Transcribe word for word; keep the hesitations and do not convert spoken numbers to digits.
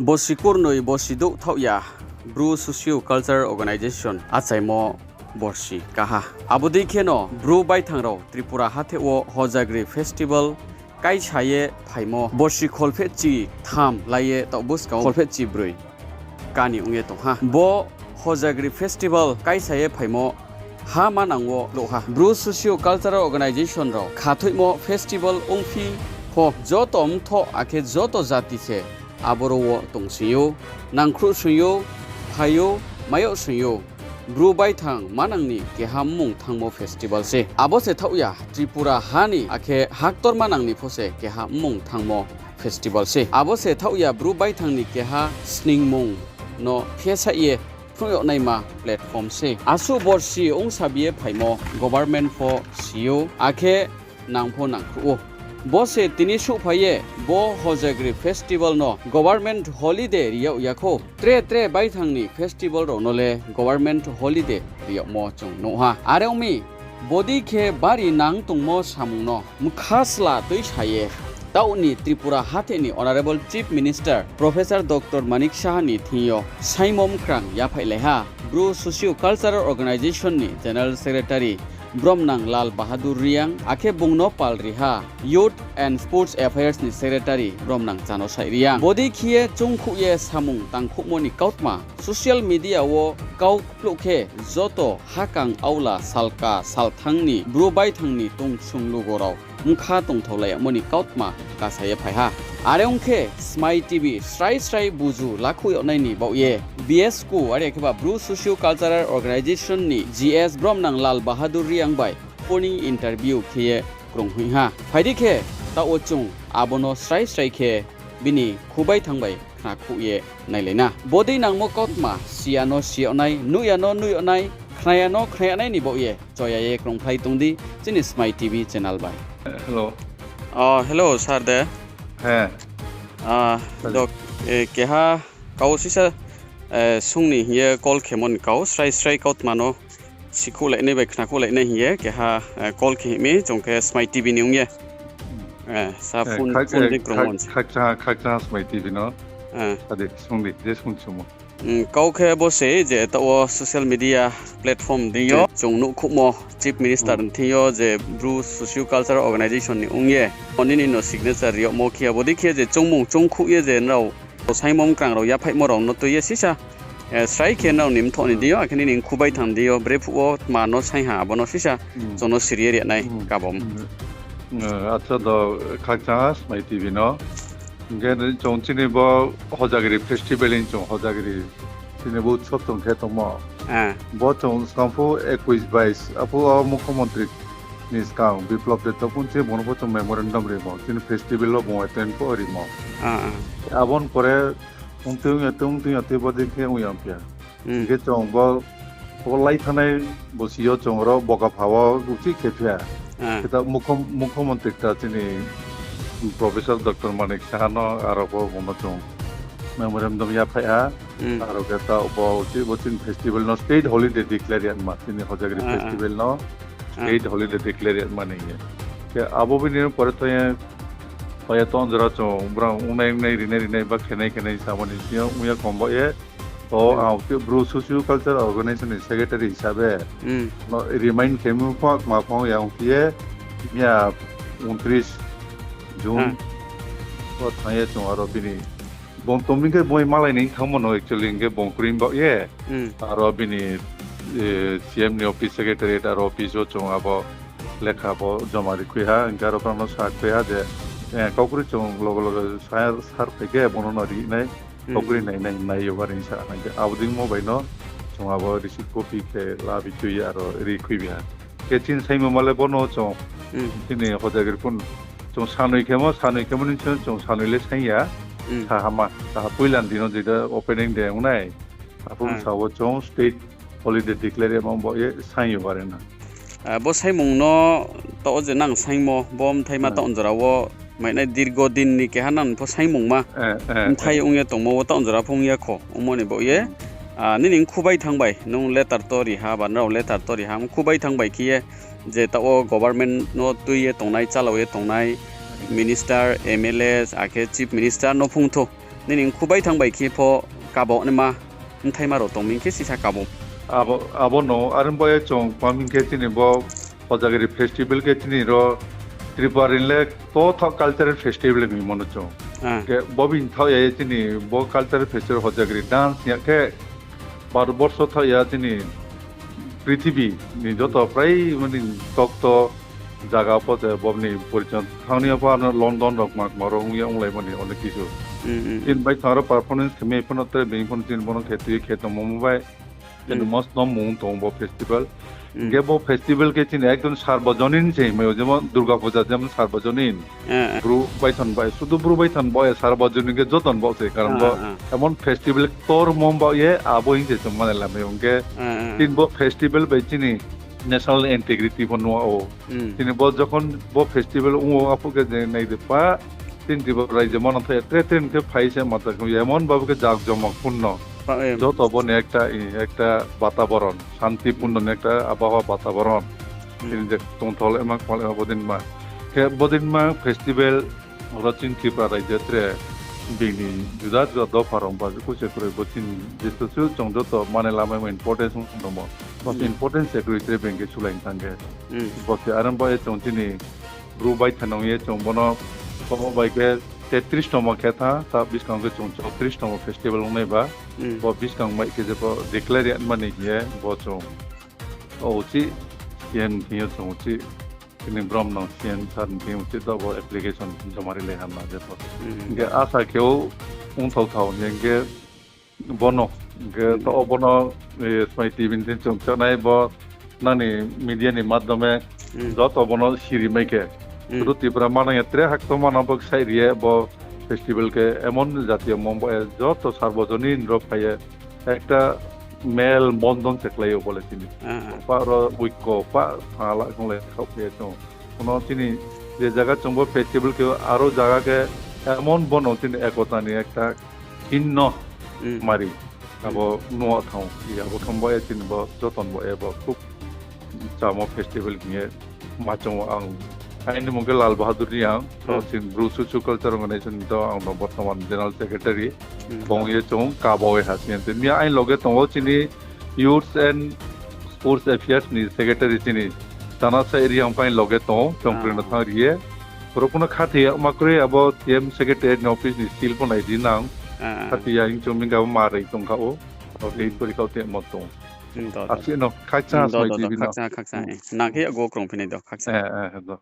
Borsi kurnoi borsi douh thaoh ya Bru Socio Cultural Organization achaimo borsi kaha. Abo dei kheno Bru baithang rao Tripura hatheh wo Hojagri Festival kaisa ye phaimo borsi kholphehchi tham lai ye taoh buskang wo kholphehchi broi kani ong ye tong ha. Bo Hojagri Festival kaisa ye phaimo ha manang wo louh ha. Bru Socio Cultural Organization rao khathoihmo festival ongphi pho joto mthoh akhe joto jati se aboro wo tong sing ou, nangkhruh sing ou, phai ou, mai yag sing ou. Bru baithang manang ni keha mmung thanngmo festival se. Abo se thaoh ya Tripura ha ni akhe haktor manang ni pho se keha mmung thanngmo festival se. Abo se thaoh ya Bru baithang ni keha sningmung no phesaih ye phnuh yag naima platform se. Asuh borsi ongsabi ye phaimo government pho si ou, akhe nang pho nangkhruh ou. Bo se tini suhphai ye bo Hojagri Festival no government holiday ri yag ya khou. Tre tre baithang ni festival rao no le government holiday ri yagmo chung nuh ha. Are ong mi, bodei khe bari nang tongmo samung no mkha sla tuisa ye taoh ni Tripura hatheh ni Honourable Chief Minister Professor Doctor Manik Saha ni thing yo saingmo mkrang yaphaihlai ha Bru Socio Cultural Organisation ni General Secretary Bromnang Lal Bahadur Reang, akhe bung no pal ri ha Youth and Sports Affairs ni Secretary Bromnang Chano Sai Reang. Bodei khe ye choungkhouh ye samung tangkhouhmo ni kautma social media wo kau kplouh khe joto hakang aula salka salthang ni Bru baithang ni tongsong lugo rao mkha tongthaolai yagmo ni kautma kasa ye phai ha. Are ong khe Smai TV srai srai buzu lakhouh yag nai ni baoh ye B S K, are khe ba Bru Socio Cultural Organisation ni G S Bromnang Lal Bahadur Reang bai phone interview khe ye krunghoih ha. Phai di khe, taoh wo chung abo no srai srai khe bini khubaithang bai khnakhouh ye nailai na. Bodei nangmo kautma si ya no si yag nai, nuh ya no nuh yag nai, khna ya no khna yag nai ni baoh ye choya ye krungphlai tong di chini Smai TV channel bai. Hello. Hello, sir de? He. Dok, keha kau sisa sung ni hing ye call khemo ni kau, srai srai kautma no sikhouhlai nai bai khnakhouhlai nai hing ye keha call khe hing mi, chung khe Smai TV ni ong ye. Sa phone, phone dei krungmo se. Khakchang, khakchang Smai TV no. Ade, sung di, je sung chumo. Kau khe bo se je taoh wo social media platform deing yo chung nuhkhouhmo Chief Minister ni thing yo je Bru Socio Cultural Organisation ni ong ye, o nini no signature ri yagmo khe abo dei khe je choungmung choungkhouh ye je nrao saingmo mkrang rao yaphaihmo rao no tui ye sisa srai khe nrao ni mthoh ni deing yo, akhe nini khubaithang deing yo, brephuh wo tma no saing ha abo no sisa chung no siri ye ri nai kabom. Acha do, khakchang Smai TV no. Hing khe chung chini bo Hojagiri festival hing chung Hojagiri chini bo utsob chung khe tongmo. Bo chung skang phu ekuis bais, aphuh wo mukhomontri ni skang Biplop Debbarma chini bung no pho chung memorandum rimo, chini festival wo bung attend pho rimo. Abo ni pore ongtui ongya tui, ongtui ongya tui bodei khe ong ya ongphi ya. Hing khe chung bo, bo lai thanngnai bo si yo chung ro Bokapha wo uchih khe phi ya. Khe ta mukho-, mukhomontri ta chini Professor Doctor Manik Saha no aro pho bung no chung memorandum yaphaih ha. Aro khe ta bo uchih bo chini festival no state holiday declare yama, chini Hojagiri festival no state holiday declare yama ni ye. Khe abo bini pore to ye, to ye tong jora chung brao ongnai ongnai rinai rinai ba khenai khenai samo ni sing yo ong ya kom baoh ye. To ang khe Bru Socio Cultural Organisation ni secretary hisabe no remind khe mi pho kma pho ya ong phi ye, miya ungtris June wo thanng ye chung aro bini bung tong mi khe boi malai ni thanngmo no actually hing khe bung kroi baoh ye. Aro bini CM ni office secretariat aro office wo chung abo lekha pho joma ri khui ha, hing khe aro brao no sa khui ha je, kaukroi chung loge loge sir phai khe bung no no ri nai, kaukroi nai nai, nai yo bari sa nai khe abo deingmo bai no chung abo receipt copy khe labi tui ye aro ri khuibi ha. Khe chini saingmo ma le bo no chung, chini Hojagiri pho chung sanoi khemo, sanoi khemo ni chung sanoi le saing ya, sahama, saha poila ni din no jeda opening day ong nai, aphuh bsa wo chung state holiday declare yama baoh ye saing yo bari na. Bo saingmung no taoh je nang saingmo, bo bthai ma taoh jora wo mainai dirgo din ni keha nang pho saingmungma bthai ong ye tongmo wo taoh jora pho ong ya kho, ongmo ni baoh ye. Nini khubaithang bai nung letter to ri ha, ba nrao letter to ri ha, khubaithang bai khe ye je taoh wo government no tui ye tongnai, chalao ye tongnai minister, MLA, akhe chief minister no phung thou. Nini mkhu baithang bai khe pho kabo naima, bthaima rao tong mi khe sisa kabo. Abo, abo no, are bo ye chung kma hing khe chini bo Hojagiri festival khe chini ro Tripura ni le tothaoh cultural festival hingmo no chung. Ah. Khe bo bini thaoh ya ye chini bo cultural festival Hojagiri dance ya khe Bharat borso thaoh ya chini prithibi ni joto prai mani tokto zaga pho je bo ni porichon thangni pho ano London rao kma kma rao ong ye onglaimo ni onek kisu. Hmm, hmm, Chini hmm. Bai thang ro performance khe mi pho no tre being pho no chini bo no khe tui khe tongmo bai. Khe Hmm. no mosno mung tong bo festival. Hmm. Hingkhe bo festival khe chini ekdom sarbojonin se hingmai o, jemon Durga Puja jemon sarbojonin. Eh, eh. Bru baithang bai, sudu Bru baithang bai sarbojonin khe joton bo se, karon Ah, bo ah. emon festival ktormo ba ye abo hing se chung mane lamai o. Hingkhe Eh, eh. chini bo festival bai chini national integrity pho nua o. Hmm. Chini bo jokhon bo festival ong o, aphuh khe je nai de pa, chini Tripura raijo mano thai tre tre hingkhe phai se mata khe emon babo khe jak jomok purno. Pa, eh. Joto bo ni ekta, i, ekta bataboron, shanti purno Hmm. ni ekta abaha bataboron. Hmm. Chini je tongthol ema kmal ema bodinma. Khe bodinma festival oro chini Tripura raijo tre bini juda juda dopha rao ba kuche kroi bo chini jesusu chung joto mane lamai importance ong tongmo. Bo Hmm. importance se kroi tre beng khe sulai thang khe. Hmm. Bo se aram ba ye chung chini Bru baithang ye chung bono komo bai khe tetris tomo khe tha, ta buskang khe chung chowtris tomo festival ong nai ba. Hmm. Bo buskang bai khe je bo declare ya mani hing ye bo chung o uchih C M thing yo chung uchih chini brom no C M sir ni thing uchih to bo application joma ri lai ha na je bo. Hmm. Hingkhe asa khe o ongthao thao hing khe bono, hingkhe Hmm. to o bono, eh, Smai T V ni thing chung chonai bo nani media ni madhyome Hmm. joto bono siri mai khe. Hmm. Sudu Tripura manang ya tre hakto manang bo sai ri ye bo festival khe emon jatiyo mom bo ye joto sarbojonin rao phai ye ekta mel bondhon se klái o bole chini. Ah, ah. Pa ro oiko pa phala kong le khao phe chung. Kono chini je jaga chung bo festival khe aro jaga khe emon bono chini ekota ni ekta chinno Hmm. mari. Abo Hmm. nuh thang, i abo thang bo ye chini bo joton bo ye bo khub chamo festival hing ye ma chung o ang. Aini mung khe Lal Bahadur Reang, to Hmm. chini Bru Socio Culture Organization to ang no bortoman General Secretary. Hmm. Bong ye chung kabo ye ha sing te. Miya aini loge tong o chini Youth and Sports Affairs ni Secretary chini Tana Sai Reang pai loge tong o, chung Ah. kroi no thang ri ye. Oro kuno khathi ya ma kroi abo T M Secretary ni office ni seal pho nai di nang. Ah. Khathi ya hing chung ming khe abo ma rei tong kha o. Abo tei Hmm. pori kha o te mo tong. Hmm, do, do. Asi no khakchang Hmm, do, Smai do, do, T V no. Khakchang, khakchang, Hmm. eh. Nang khe yago krong phinai do, khakchang. Eh, eh, do.